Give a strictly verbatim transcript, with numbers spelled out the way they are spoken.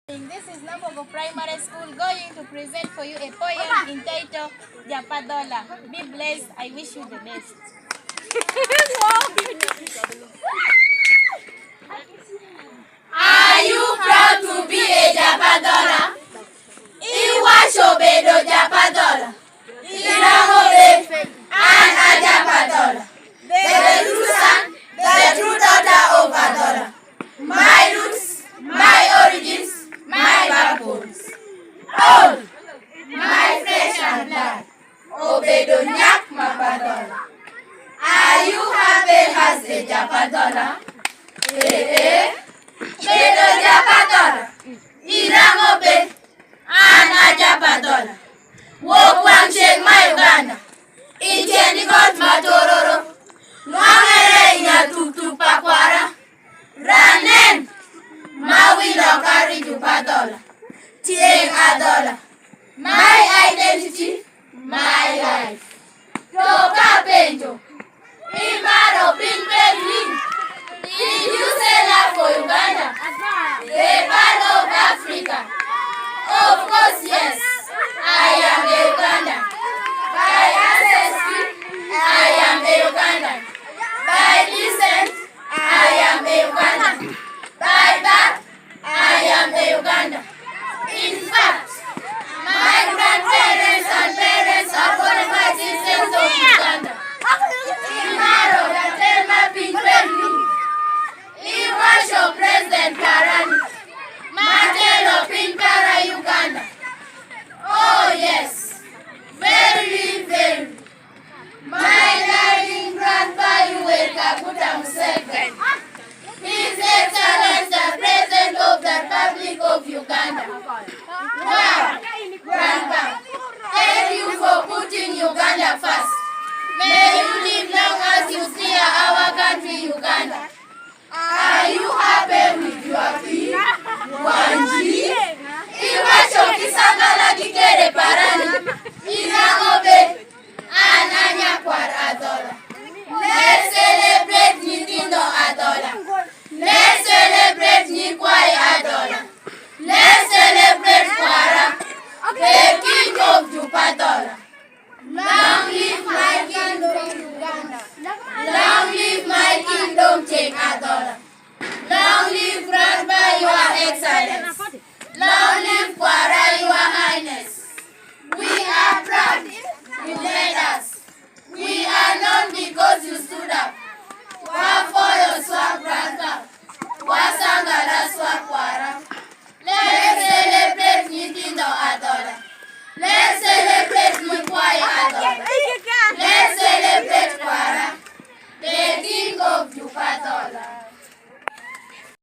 This is Nambogo Primary School going to present for you a poem entitled Japadola. Be blessed. I wish you the best. Are you proud to be a Japadola? Iwacho bedo Japadola. Irango be an a Japadola. The true son, the true daughter of Adola. My roots, my origins, my backbones. All my flesh and blood obedo nyak ma Padola. Are you happy as a Japadola? Eh, eh. Bedo Japadola. Irango be an a Japadola. Wuok wang' chieng' ma Uganda. Itiend got ma Tororo. Nwang'ere i nya tuktuk pa kwara. Ranen ma wi loka riju Padola. Tieng' Adola.